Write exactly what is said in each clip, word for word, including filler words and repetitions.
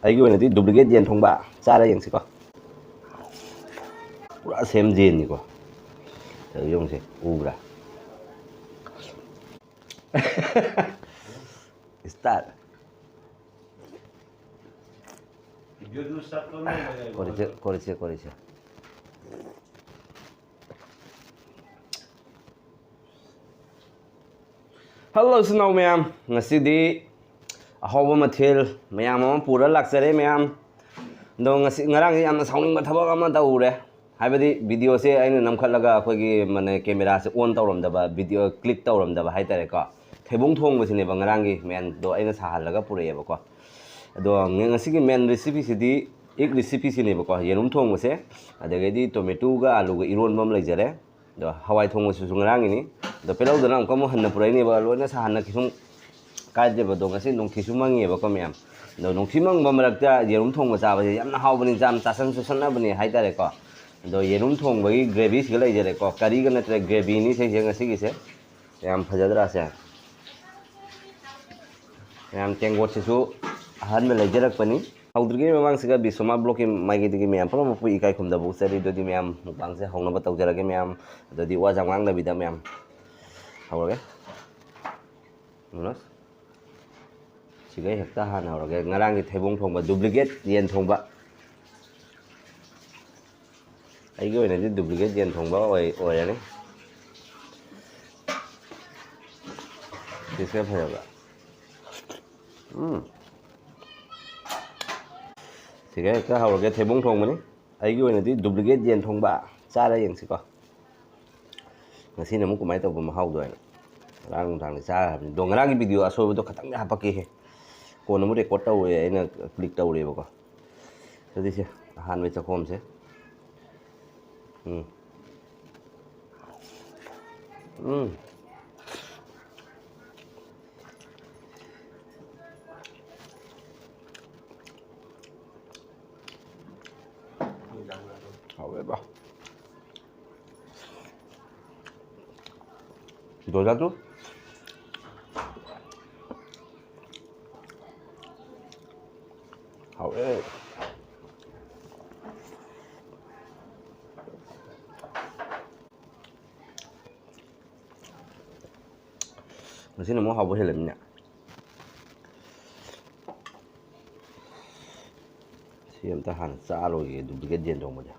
ꯑꯩꯒꯤ ꯑꯣꯏꯅꯗꯤ duplicate ꯌꯦꯟ ꯊꯣꯡꯕ ꯆꯥꯔ ꯌꯦꯡꯁꯤꯀꯣ꯫ ꯄꯨꯔꯥ ꯁꯦꯝ ꯌꯦꯟꯅꯤꯀꯣ꯫ ꯇꯧꯔꯤ ꯌꯦꯡꯉꯨꯁꯦ, ꯎꯕ꯭ꯔꯥ? Start. ꯀꯣꯔꯤꯁꯦ, ꯀꯣꯔꯤꯁꯦ, ꯀꯣꯔꯤꯁꯦ꯫ ꯍꯜꯂꯣ ꯏꯆꯤꯟ ꯏꯅꯥꯎ ꯃꯌꯥꯝ, ꯉꯁꯤꯗꯤ ꯑꯍꯥꯎꯕ ꯃꯊꯦꯜ ꯃꯌꯥꯝ ꯑꯃ ꯄꯨꯔ ꯂꯥꯛꯆꯔꯦ ꯃꯌꯥꯝ꯫ ꯑꯗꯣ ꯉꯁꯤ, ꯉꯔꯥꯡꯁꯦ ꯌꯥꯝꯅ ꯁꯥꯎꯅꯤꯡꯕ ꯊꯕꯛ ꯑꯃ ꯇꯧꯔꯦ꯫ ꯍꯥꯏꯕꯗꯤ videoꯁꯦ ꯑꯩꯅ ꯅꯝꯈꯠꯂꯒ ꯑꯩꯈꯣꯏꯒꯤ ꯃꯥꯅꯦ cameraꯁꯦ on ꯇꯧꯔꯝꯗꯕ, video click ꯇꯧꯔꯝꯗꯕ ꯍꯥꯏꯇꯥꯔꯦꯀꯣ꯫ ꯊꯩꯕꯣꯡ ꯊꯣꯡꯕꯁꯤꯅꯦꯕ ꯉꯔꯥꯡꯒꯤ mainꯗꯣ ꯑꯩꯅ ꯁꯥꯍꯜꯂꯒ ꯄꯨꯔꯛꯑꯦꯕꯀꯣ꯫ ꯑꯗꯣ ꯉ-, ꯉꯁꯤꯒꯤ main recipeꯁꯤꯗꯤ egg recipeꯁꯤꯅꯦꯕꯀꯣ, ꯌꯦꯔꯨꯝ ꯊꯣꯡꯕꯁꯦ꯫ ꯑꯗꯒꯤꯗꯤ tomatoꯒ ꯑꯂꯨꯒ ꯏꯔꯣꯟꯕ ꯑꯃ ꯂꯩꯖꯔꯦ꯫ ꯑꯗꯣ ꯍꯋꯥꯏ ꯊꯣꯡꯕꯁꯤꯁꯨ ꯉꯔꯥꯡꯒꯤꯅꯤ꯫ ꯑꯗꯣ ꯄꯦꯂꯧꯗꯅ ꯑꯃꯨꯛꯀ ꯑꯃꯨꯛ ꯍꯟꯅ ꯄꯨꯔꯛꯏꯅꯦꯕ, ꯂꯣꯏꯅ ꯁꯥꯍꯟꯅ ꯀꯩꯁꯨꯝ ꯀꯥꯏꯗꯦꯕ꯫ ꯑꯗꯣ ꯉꯁꯤ ꯅꯨꯡꯊꯤꯁꯨ ꯃꯪꯉꯦꯕꯀꯣ ꯃꯌꯥꯝ꯫ ꯑꯗꯣ ꯅꯨꯡꯊꯤ ꯃꯪꯕ ꯃꯔꯛꯇ ꯌꯦꯔꯨꯝ ꯊꯣꯡꯕ ꯆꯥꯕꯁꯦ ꯌꯥꯝꯅ ꯍꯥꯎꯕꯅꯤ, ꯌꯥꯝ ꯆꯥꯁꯟ ꯆꯨꯁꯟꯅꯕꯅꯤ ꯍꯥꯏꯇꯥꯔꯦꯀꯣ꯫ ꯑꯗꯣ ꯌꯦꯔꯨꯝ ꯊꯣꯡꯕꯒꯤ gravyꯁꯤꯒ ꯂꯩꯖꯔꯦꯀꯣ, curryꯒ ꯅꯠꯇ꯭ꯔꯦ, gravyꯅꯤ ꯁꯤꯁꯦ ꯉꯁꯤꯒꯤꯁꯦ꯫ ꯌꯥꯝ ꯐꯖꯗ꯭ꯔꯥ ꯁꯦ? ꯃꯌꯥꯝ ꯇꯦꯡꯀꯣꯠꯁꯤꯁꯨ ꯑꯍꯟꯕ ꯂꯩꯖꯔꯛꯄꯅꯤ꯫ ꯍꯧꯗ꯭ꯔꯤꯉꯩ ꯃꯃꯥꯡꯁꯤꯒ ꯕꯤꯁꯣꯃꯥ vlogꯀꯤ ꯃꯥꯏꯀꯩꯗꯒꯤ ꯃꯌꯥꯝ ꯄꯨꯝꯅꯃꯛꯄꯨ ꯏꯀꯥꯏ ꯈꯨꯝꯅꯕ ꯎꯠꯆꯔꯤ꯫ ꯑꯗꯨꯗꯤ ꯃꯌꯥꯝ mukbangꯁꯦ ꯍꯧꯅꯕ ꯇꯧꯖꯔꯒꯦ ꯃꯌꯥꯝ꯫ ꯑꯗꯨꯗꯤ ꯋꯥ ꯌꯥꯝ ꯉꯥꯡꯗꯕꯤꯗ ꯃꯌꯥꯝ ꯍꯧꯔꯒꯦ꯫ ꯌꯦꯡꯉꯨꯅꯦ꯫ ꯁꯤꯒ ꯍꯦꯛꯇ ꯍꯥꯟꯅ ꯍꯧꯔꯒꯦ꯫ ꯉꯔꯥꯡꯒꯤ ꯊꯩꯕꯣꯡ ꯊꯣꯡꯕ, duplicate ꯌꯦꯟ ꯊꯣꯡꯕ꯫ ꯑꯩꯒꯤ ꯑꯣꯏꯅꯗꯤ duplicate ꯌꯦꯟ ꯊꯣꯡꯕ ꯑꯣꯏ-, ꯑꯣꯏꯔꯅꯤ꯫ Tasteꯁꯦ ꯐꯖꯕ꯫ ꯎꯝ꯫ ꯁꯤꯒ ꯍꯦꯛꯇ ꯍꯧꯔꯒꯦ, ꯊꯩꯕꯣꯡ ꯊꯣꯡꯕꯅꯤ꯫ ꯑꯩꯒꯤ ꯑꯣꯏꯅꯗꯤ duplicate ꯌꯦꯟ ꯊꯣꯡꯕ ꯆꯥꯔ ꯌꯦꯡꯁꯤꯀꯣ꯫ ꯉꯁꯤꯅ ꯑꯃꯨꯛ ꯀꯃꯥꯏꯅ ꯇꯧꯕ ꯃꯍꯥꯎꯗꯣ ꯍꯥꯏꯅ꯫ ꯉꯔꯥꯡ ꯅꯨꯡꯗꯥꯡꯗꯤ ꯆꯥꯈ꯭ꯔꯕꯅꯤ꯫ ꯑꯗꯣ ꯉꯔꯥꯡꯒꯤ video ꯑꯁꯣꯏꯕꯗꯣ ꯈꯇꯪꯗꯤ ꯍꯥꯄꯛꯀꯦꯍꯦ꯫ ꯀꯣꯟꯅ ꯑꯃꯨꯛ record ꯇꯧꯋꯦ, ꯑꯩꯅ click ꯇꯧꯔꯦꯕꯀꯣ꯫ ꯑꯗꯨꯗꯤ ꯁꯦ, ꯑꯍꯥꯟꯕꯒꯤ ꯆꯥꯛꯈꯣꯝꯁꯦ꯫ ꯎꯝ꯫ ꯎꯝ꯫ ꯍꯥꯎꯋꯦꯕ꯫ ꯗꯣꯂꯥꯗꯨ꯫ ꯍꯥꯎꯔꯦ꯫ ꯉꯁꯤꯅ ꯑꯃꯨꯛ ꯍꯥꯎꯕ ꯍꯦꯜꯂꯝꯃꯤꯅꯦ꯫ ꯁꯤ ꯑꯝꯇ ꯍꯥꯟꯅ ꯆꯥꯔꯣꯏꯒꯦ, duplicate ꯌꯦꯟ ꯊꯣꯡꯕꯁꯦ꯫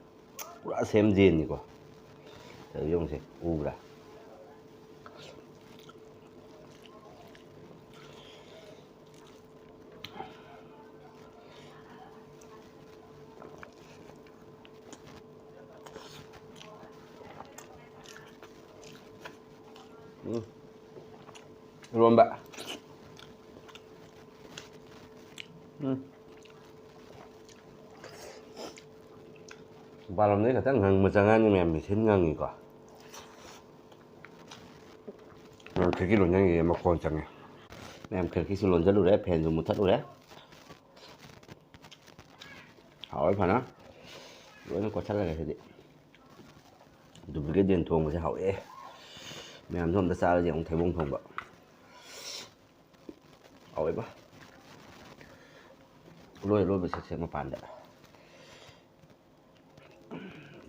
ꯄꯨꯔꯥ same ꯌꯦꯟꯅꯤꯀꯣ꯫ ꯑꯗꯨ ꯌꯦꯡꯉꯨꯁꯦ, ꯎꯕ꯭ꯔꯥ? ꯎꯝ꯫ ꯏꯔꯣꯝꯕ꯫ ꯎꯝ꯫ ꯃꯄꯥꯟ ꯂꯝꯗꯒꯤ ꯈꯛꯇꯪ ꯉꯪꯕ ꯆꯪꯉꯛꯑꯅꯤ ꯃꯌꯥꯝ, ꯃꯦꯆꯤꯟ ꯉꯪꯉꯤꯀꯣ꯫ ꯈꯤꯔꯀꯤ ꯂꯣꯟꯁꯤꯟꯒꯦ, ꯃꯈꯣꯟ ꯆꯪꯉꯦ꯫ ꯃꯌꯥꯝ ꯈꯤꯔꯀꯤꯁꯨ ꯂꯣꯟꯁꯤꯜꯂꯨꯔꯦ, ꯐꯦꯟꯁꯨ ꯃꯨꯠꯊꯠꯂꯨꯔꯦ꯫ ꯍꯥꯎꯔꯦ ꯐꯅ꯫ ꯂꯣꯏꯅ ꯀꯣꯠꯁꯜꯂꯒꯦ ꯁꯤꯗꯤ꯫ Duplicate ꯌꯦꯟ ꯊꯣꯡꯕꯁꯦ ꯍꯥꯎꯋꯦ꯫ ꯃꯌꯥꯝꯁꯨ ꯑꯝꯇ ꯆꯥꯔꯁꯦ ꯑꯃꯨꯛ, ꯊꯩꯕꯣꯡ ꯊꯣꯡꯕ꯫ ꯍꯥꯎꯋꯦꯕ꯫ ꯂꯣꯏ ꯂꯣꯏꯕ ꯆꯠꯁꯦ ꯃꯄꯥꯟꯗ꯫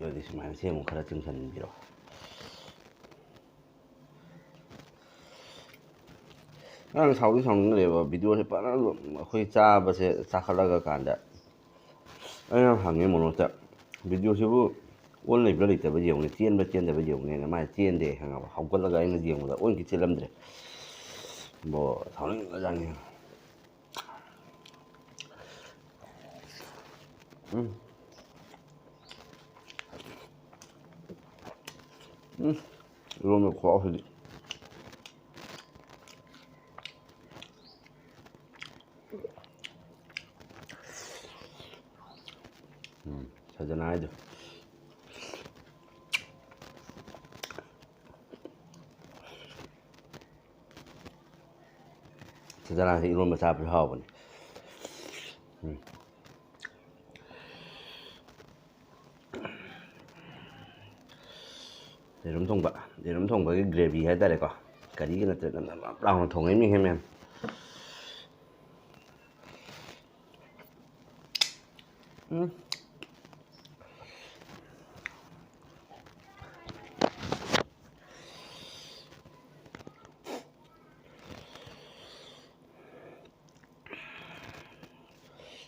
ꯑꯗꯨꯗꯤ ꯁꯨꯃꯥꯏꯅ ꯁꯦꯝꯃꯨ, ꯈꯔ ꯆꯤꯡꯁꯤꯟꯕꯤꯔꯣ꯫ ꯅꯪ ꯁꯥꯎꯗꯤ ꯁꯥꯎꯅꯤꯡꯗ꯭ꯔꯦꯕ, videoꯁꯦ ꯐꯖꯅ ꯑꯩꯈꯣꯏ ꯆꯥꯕꯁꯦ ꯆꯥꯈꯠꯂꯒ ꯀꯥꯟꯗ ꯑꯩꯅ ꯍꯪꯉꯦ ꯃꯣꯅꯣꯁꯇ, videoꯁꯤꯕꯨ ꯑꯣꯟ ꯂꯩꯕ꯭ꯔꯥ ꯂꯩꯇꯕ꯭ꯔꯥ ꯌꯦꯡꯉꯨꯅꯦ, ꯆꯦꯟꯕ꯭ꯔꯥ ꯆꯦꯟꯗꯕ꯭ꯔꯥ ꯌꯦꯡꯉꯨꯅꯦꯅ꯫ ꯃꯥꯅ ꯆꯦꯟꯗꯦ ꯈꯪꯉꯕ꯫ ꯍꯧꯒꯠꯂꯒ ꯑꯩꯅ ꯌꯦꯡꯕꯗ ꯑꯣꯟꯒꯤ ꯆꯦꯜꯂꯝꯗ꯭ꯔꯦ꯫ ꯕꯣ, ꯁꯥꯎꯅꯤꯡꯈ꯭ꯔꯖꯥꯠꯅꯤ꯫ ꯎꯝ꯫ ꯎꯝ꯫ ꯏꯔꯣꯟꯕ ꯈꯨꯍꯥꯎꯁꯤꯗꯤ꯫ ꯎꯝ, ꯁꯖꯅꯥ ꯍꯥꯏꯗꯣ꯫ ꯁꯖꯅꯥꯁꯦ ꯏꯔꯣꯟꯕ ꯆꯥꯕꯁꯨ ꯍꯥꯎꯕꯅꯤ꯫ ꯎꯝ꯫ ꯌꯦꯔꯨꯝ ꯊꯣꯡꯕ, ꯌꯦꯔꯨꯝ ꯊꯣꯡꯕꯒꯤ gravy ꯍꯥꯏꯇꯥꯔꯦꯀꯣ, ꯀꯔꯤꯒꯤ ꯅꯠꯇ꯭ꯔꯦ, ꯅꯞ ꯅꯞ ꯅꯞ ꯂꯥꯎꯅ ꯊꯣꯡꯉꯛꯏ ꯃꯤꯍꯦ ꯃꯌꯥꯝ꯫ ꯎꯝ꯫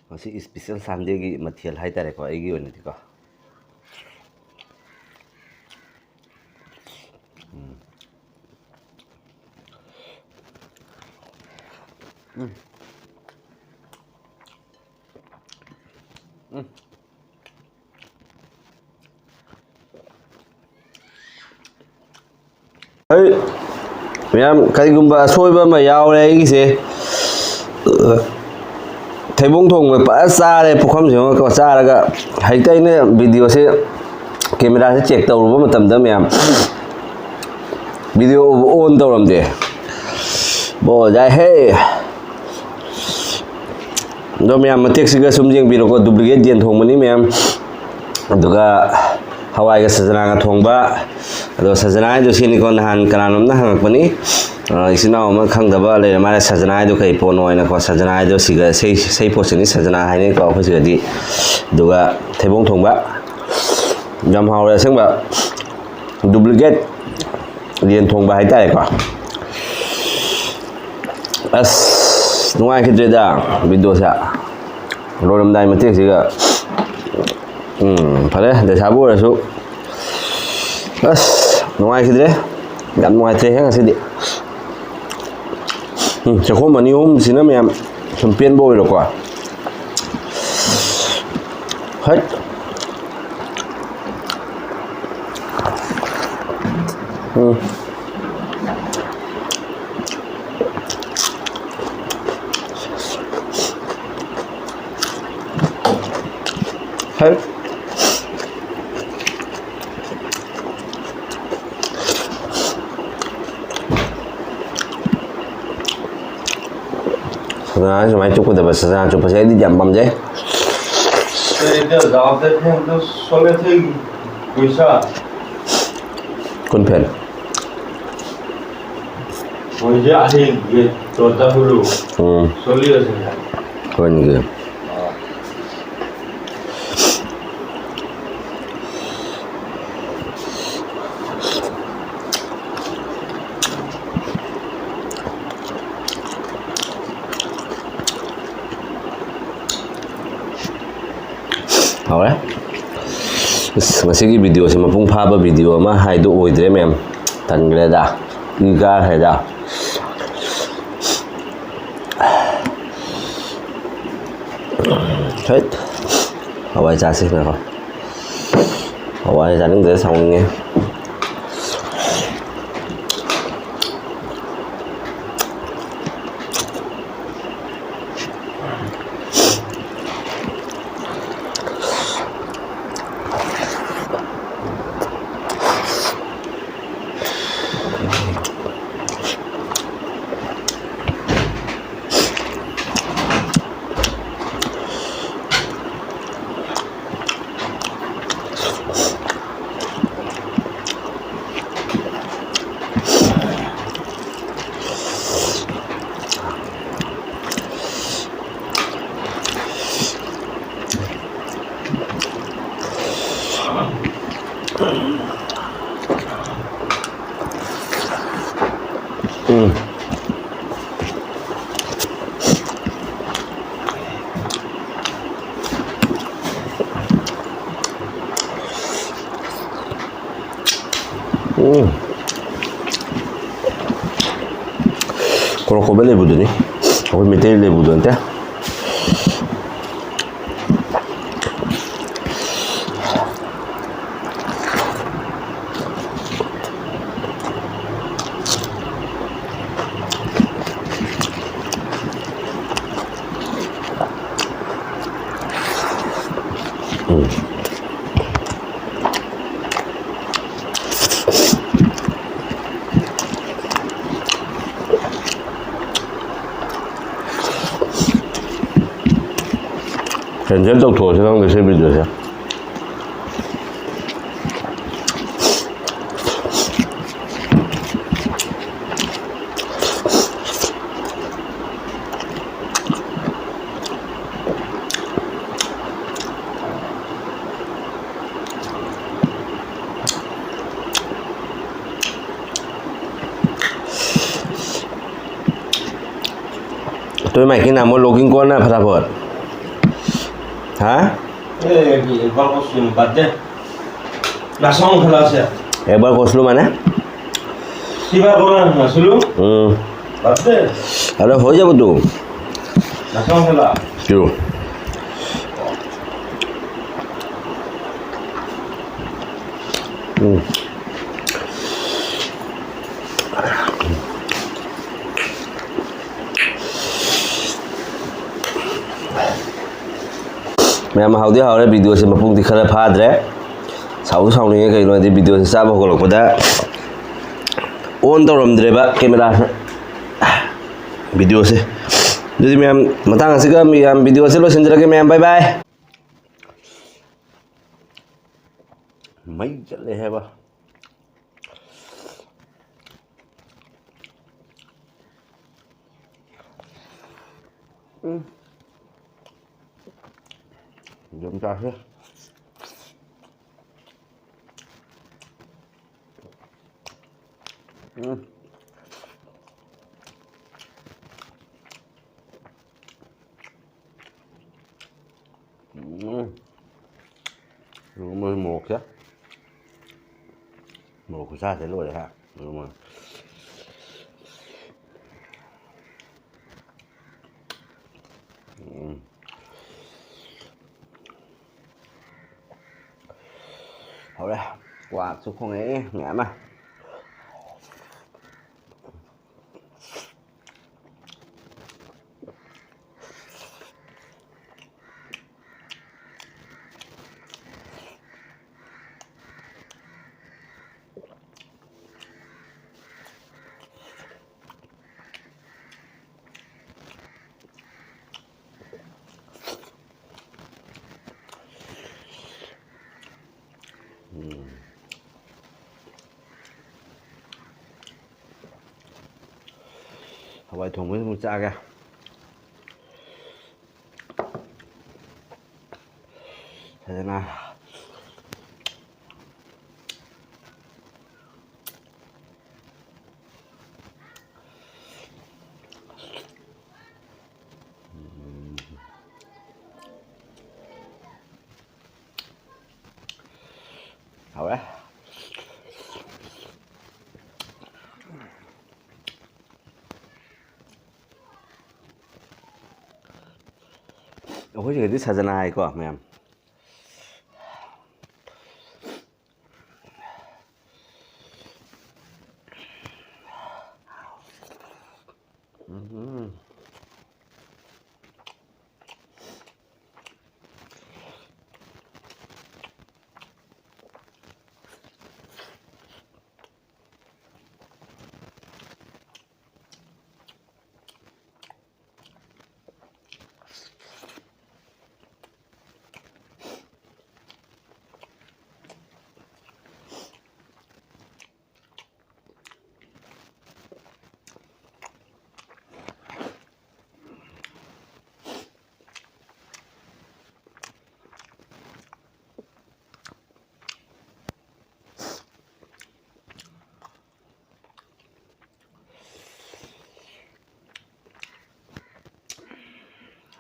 ꯉꯁꯤ special Sundayꯒꯤ ꯃꯊꯦꯜ ꯍꯥꯏꯇꯥꯔꯦꯀꯣ, ꯑꯩꯒꯤ ꯑꯣꯏꯅꯗꯤꯀꯣ꯫ ꯎꯝ꯫ ꯎꯝ꯫ ꯎꯝ꯫ ꯑꯩ ꯃꯌꯥꯝ, ꯀꯔꯤꯒꯨꯝꯕ ꯑꯁꯣꯏꯕ ꯑꯃ ꯌꯥꯎꯔꯦ ꯑꯩꯒꯤꯁꯦ꯫ ꯊꯩꯕꯣꯡ ꯊꯣꯡꯕ ꯐꯖ ꯆꯥꯔꯦ, ꯄꯨꯈꯝ ꯁꯦꯝꯃꯒ ꯆꯥꯔꯒ꯫ ꯍꯦꯛꯇ ꯑꯩꯅ videoꯁꯦ, cameraꯁꯦ check ꯇꯧꯔꯨꯕ ꯃꯇꯝꯗ ꯃꯌꯥꯝ, video on ꯇꯧꯔꯝꯗꯦ꯫ ꯕꯣ, ꯌꯥꯏꯍꯦ꯫ ꯑꯗꯣ ꯃꯌꯥꯝ ꯃꯇꯦꯛꯁꯤꯒ ꯁꯨꯝ ꯌꯦꯡꯕꯤꯔꯣꯀꯣ, duplicate ꯌꯦꯟ ꯊꯣꯡꯕꯅꯤ ꯃꯌꯥꯝ꯫ ꯑꯗꯨꯒ ꯍꯋꯥꯏꯒ ꯁꯖꯅꯥꯒ ꯊꯣꯡꯕ꯫ ꯑꯗꯣ ꯁꯖꯅꯥ ꯍꯥꯏꯗꯣ ꯁꯤꯅꯤꯀꯣ, ꯅꯍꯥꯟ ꯀꯅꯥꯅꯣꯝꯅ ꯍꯪꯉꯛꯄꯅꯤ꯫ ꯑ, ꯏꯆꯤꯟ ꯏꯅꯥꯎ ꯑꯃ ꯈꯪꯗꯕ ꯂꯩꯔꯦ, ꯃꯥꯅ ꯁꯖꯅꯥ ꯍꯥꯏꯗꯣ ꯀꯩ ꯄꯣꯠꯅꯣ ꯍꯥꯏꯅꯀꯣ, ꯁꯖꯅꯥ ꯍꯥꯏꯗꯣ ꯁꯤꯒ ꯁꯩ-, ꯁꯩ ꯄꯣꯠꯁꯤꯅꯤ ꯁꯖꯅꯥ ꯍꯥꯏꯅꯩꯀꯣ ꯑꯩꯈꯣꯏ ꯁꯤꯗꯗꯤ꯫ ꯑꯗꯨꯒ ꯊꯩꯕꯣꯡ ꯊꯣꯡꯕ꯫ ꯌꯥꯝ ꯍꯥꯎꯔꯦ ꯑꯁꯦꯡꯕ꯫ Duplicate ꯌꯦꯟ ꯊꯣꯡꯕ ꯍꯥꯏꯇꯥꯔꯦꯀꯣ꯫ ꯑꯁ, ꯅꯨꯡꯉꯥꯏꯈꯤꯗ꯭ꯔꯦꯗ videoꯁꯦ꯫ ꯂꯣꯏꯔꯝꯗꯥꯏ ꯃꯇꯦꯛꯁꯤꯒ꯫ ꯎꯝ, ꯐꯔꯦ, ꯗꯁꯥꯕꯨ ꯑꯣꯏꯔꯁꯨ꯫ ꯑꯁ, ꯅꯨꯡꯉꯥꯏꯈꯤꯗ꯭ꯔꯦ꯫ ꯌꯥꯝ ꯅꯨꯡꯉꯥꯏꯇ꯭ꯔꯦꯍꯦ ꯉꯁꯤꯗꯤ꯫ ꯎꯝ, ꯆꯥꯛꯈꯣꯝ ꯑꯅꯤ ꯑꯍꯨꯝꯁꯤꯅ ꯃꯌꯥꯝ ꯁꯨꯝ ꯄꯦꯟꯕ ꯑꯣꯏꯔꯣꯀꯣ꯫ ꯍꯠ꯫ ꯎꯝ꯫ ꯍꯠ꯫ ꯁꯖꯅꯥ ꯁꯨꯃꯥꯏꯅ ꯆꯨꯞꯀꯗꯕ, ꯁꯖꯅꯥ ꯆꯨꯞꯄꯁꯦ ꯑꯩꯗꯤ ꯌꯥꯝ ꯄꯥꯝꯖꯩ꯫ ꯁꯣꯂꯦ ꯊꯦꯡ ꯄꯩꯁꯥ꯫ ꯀꯨꯟ ꯐꯦꯟ꯫ ꯃꯣꯏꯁꯦ ꯑꯍꯤꯡꯒꯤ ꯇꯣꯇꯥ ꯍꯨꯔꯨ꯫ ꯎꯝ꯫ ꯁꯣꯂꯤ ꯑꯁꯤꯅꯦ꯫ ꯍꯣꯏꯅꯦ꯫ ꯑꯥ꯫ ꯍꯥꯎꯔꯦ꯫ ꯑꯁ, ꯉꯁꯤꯒꯤ ꯚꯤꯗꯤꯑꯣꯁꯦ ꯃꯄꯨꯡ ꯐꯥꯕ ꯚꯤꯗꯤꯑꯣ ꯑꯃ ꯍꯥꯏꯗꯣ ꯑꯣꯏꯗ꯭ꯔꯦ ꯃꯌꯥꯝ꯫ ꯇꯟꯈ꯭ꯔꯦꯗ꯫ ꯏ ꯀꯥꯈ꯭ꯔꯦꯗ꯫ ꯍꯩꯠ꯫ ꯍꯋꯥꯏ ꯆꯥꯁꯤ ꯉꯥꯏꯈꯣ꯫ ꯍꯋꯥꯏ ꯆꯥꯅꯤꯡꯗ꯭ꯔꯦ, ꯁꯥꯎꯅꯤꯡꯉꯦ꯫ ꯎꯝ꯫ ꯎꯝ꯫ ꯀꯣꯔꯣꯛ ꯀꯣꯕꯦ ꯂꯩꯕꯗꯨꯅꯤ, ꯑꯩꯈꯣꯏ ꯃꯩꯇꯩ ꯂꯩꯕꯗꯨ ꯅꯠꯇꯦ꯫ ꯎꯝ꯫ Cancel ꯇꯧꯊꯣꯛꯑꯁꯤ ꯈꯪꯗꯦ ꯁꯤ ꯚꯤꯗꯤꯑꯣꯁꯦ꯫ ꯇꯨꯃꯤ ꯃꯥꯏꯀꯤ ꯅꯥꯃꯣ logging ꯀꯣꯟꯅ ꯐꯇꯥꯐꯠ꯫ ꯍꯥ? একবার করছিলাম, বাদ দে। নাচাও খেলা আছে। একবাৰ কৈছিলোঁ মানে। কিবা কৰা নাছিলোঁ? উম। বাদ দে। আৰে, হৈ যাবতো। নাচাও খেলা। কিয়? উম। ꯃꯌꯥꯝ ꯍꯥꯎꯗꯤ ꯍꯥꯎꯔꯦ, videoꯁꯦ ꯃꯄꯨꯡꯗꯤ ꯈꯔ ꯐꯥꯗ꯭ꯔꯦ꯫ ꯁꯥꯎꯁꯨ ꯁꯥꯎꯅꯤꯡꯉꯦ, ꯀꯩꯒꯤꯅꯣ ꯍꯥꯏꯗꯤ videoꯁꯦ ꯆꯥꯕ ꯍꯧꯒꯠꯂꯛꯄꯗ on ꯇꯧꯔꯝꯗ꯭ꯔꯦꯕ cameraꯁꯦ꯫ Videoꯁꯦ꯫ ꯑꯗꯨꯗꯤ ꯃꯌꯥꯝ ꯃꯇꯥꯡ ꯑꯁꯤꯒ ꯃꯌꯥꯝ videoꯁꯦ ꯂꯣꯏꯁꯤꯟꯖꯔꯒꯦ ꯃꯌꯥꯝ, bye bye꯫ ꯃꯩ ꯆꯠꯂꯦ ꯍꯥꯏꯕ꯫ ꯎꯝ꯫ ꯌꯥꯝ ꯆꯥꯈ꯭ꯔꯦ꯫ ꯎꯝ꯫ ꯎꯝ꯫ ꯃꯣꯔꯣꯛꯁꯦ꯫ ꯃꯣꯔꯣꯛ ꯈꯨꯁꯥꯁꯦ ꯂꯣꯏꯔꯦ ꯍꯥ꯫ ꯎꯝ꯫ ꯍꯧꯔꯦ꯫ ꯀ꯭ꯋꯥꯛꯁꯨ ꯈꯣꯡꯉꯛꯑꯦ ꯃꯌꯥꯝ ꯑꯃ꯫ ꯎꯝ꯫ ꯍꯋꯥꯏ ꯊꯣꯡꯕꯁꯤ ꯑꯃꯨꯛ ꯆꯥꯒꯦ꯫ ꯐꯖꯅ꯫ ꯎꯝ꯫ ꯍꯥꯎꯔꯦ꯫ ꯑꯩꯈꯣꯏ ꯁꯤꯗꯗꯤ ꯁꯖꯅꯥ ꯍꯥꯏꯀꯣ ꯃꯌꯥꯝ꯫ ꯎꯝ꯫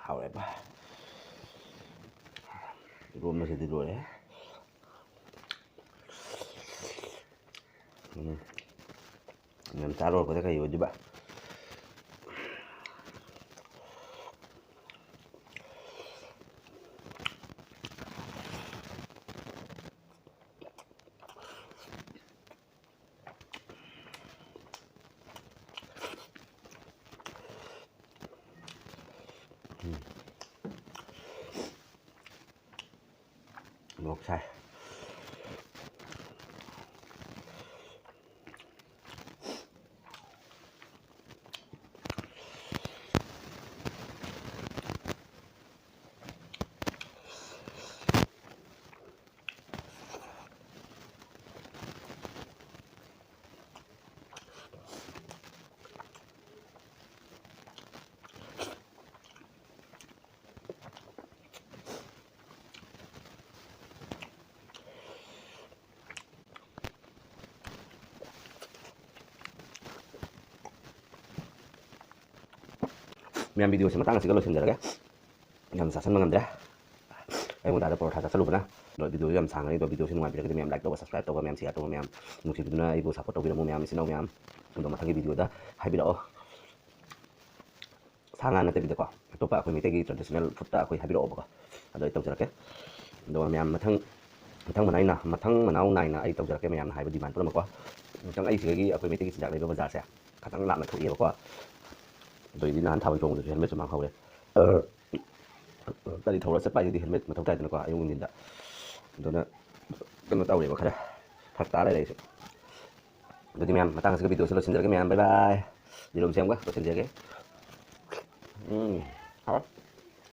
ꯍꯥꯎꯔꯦꯕ꯫ ꯏꯔꯣꯟꯕꯁꯤꯗꯤ ꯂꯣꯏꯔꯦ꯫ ꯎꯝ꯫ ꯌꯥꯝ ꯆꯥ ꯂꯣꯏꯔꯛꯄꯗ ꯀꯩ ꯑꯣꯏꯗꯣꯏꯕ? ꯃꯣꯔꯣꯛ ꯁꯥꯏ꯫ ꯃꯌꯥꯝ, video ꯁꯦ ꯃꯇꯥꯡ ꯑꯁꯤꯒ ꯂꯣꯏꯁꯤꯟꯖꯔꯒꯦ꯫ ꯌꯥꯝ ꯆꯥꯁꯟꯕ ꯉꯝꯗ꯭ꯔꯦ꯫ ꯑꯌꯨꯛ ꯉꯟꯇꯥꯗ ꯄꯔꯣꯊꯥ ꯆꯥꯁꯜꯂꯨꯕꯅ꯫ ꯑꯗꯣ video ꯁꯤ ꯌꯥꯝ ꯁꯥꯡꯉꯅꯤ꯫ ꯑꯗꯣ video ꯁꯤ ꯅꯨꯡꯉꯥꯏꯕꯤꯔꯒꯗꯤ ꯃꯌꯥꯝ like ꯇꯧꯕ, subscribe ꯇꯧꯕ, ꯃꯌꯥꯝ share ꯇꯧꯕ, ꯃꯌꯥꯝ ꯅꯨꯡꯁꯤꯕꯤꯗꯨꯅ ꯑꯩꯕꯨ support ꯇꯧꯕꯤꯔꯝꯃꯨ ꯃꯌꯥꯝ, ꯏꯆꯤꯟ ꯏꯅꯥꯎ ꯃꯌꯥꯝ꯫ ꯑꯗꯣ ꯃꯊꯪꯒꯤ video ꯗ ꯍꯥꯏꯕꯤꯔꯛꯑꯣ꯫ ꯁꯥ ꯉꯥ ꯅꯠꯇꯕꯤꯗꯀꯣ, ꯑꯇꯣꯞꯄ ꯑꯩꯈꯣꯏ ꯃꯩꯇꯩꯒꯤ traditional food ꯇ ꯑꯩꯈꯣꯏ ꯍꯥꯏꯕꯤꯔꯛꯑꯣꯕꯀꯣ꯫ ꯑꯗꯣ ꯑꯩ ꯇꯧꯖꯔꯛꯀꯦ꯫ ꯑꯗꯨꯒ ꯃꯌꯥꯝ ꯃꯊꯪ, ꯃꯊꯪ ꯃꯅꯥꯏꯅ, ꯃꯊꯪ ꯃꯅꯥꯎ ꯅꯥꯏꯅ ꯑꯩ ꯇꯧꯖꯔꯛꯀꯦ꯫ ꯃꯌꯥꯝꯅ ꯍꯥꯏꯕ demand ꯄꯨꯝꯅꯃꯛꯀꯣ꯫ ꯃꯊꯪ ꯑꯩ ꯁꯤꯗꯒꯤ ꯑꯩꯈꯣꯏ ꯃꯩꯇꯩꯒꯤ ꯆꯤꯟꯖꯥꯛ ꯂꯩꯕ ꯕꯖꯥꯔꯁꯦ ꯈꯇꯪ ꯂꯥꯞꯅ ꯊꯣꯛꯑꯦꯕꯀꯣ꯫ ꯑꯗꯨꯏꯗꯤ ꯅꯍꯥꯟ ꯊꯥꯕꯜ ꯆꯣꯡꯕꯗꯁꯨ helmet ꯁꯨ ꯃꯥꯡꯍꯧꯔꯦ꯫ ꯒꯥꯔꯤ ꯊꯧꯔ ꯆꯠꯄ ꯍꯥꯏꯁꯤꯗꯤ helmet ꯃꯊꯧ ꯇꯥꯏꯗꯅꯀꯣ, ꯑꯌꯨꯛ ꯅꯨꯡꯊꯤꯟꯗ꯫ ꯑꯗꯨꯅ ꯀꯩꯅꯣ ꯇꯧꯔꯦꯕ, ꯈꯔ ꯐꯔꯛ ꯇꯥ ꯂꯩꯔꯦ ꯑꯩꯁꯨ꯫ ꯑꯗꯨꯗꯤ ꯃꯌꯥꯝ, ꯃꯇꯥꯡ ꯑꯁꯤꯒ video ꯁꯤ ꯂꯣꯏꯁꯤꯟꯖꯔꯒꯦ ꯃꯌꯥꯝ꯫ Bye bye꯫ ꯌꯦꯔꯨꯝ ꯁꯦꯝꯒ ꯂꯣꯏꯁꯤꯟꯖꯔꯒꯦ꯫ ꯎꯝ, ꯍꯥꯎꯔꯦ꯫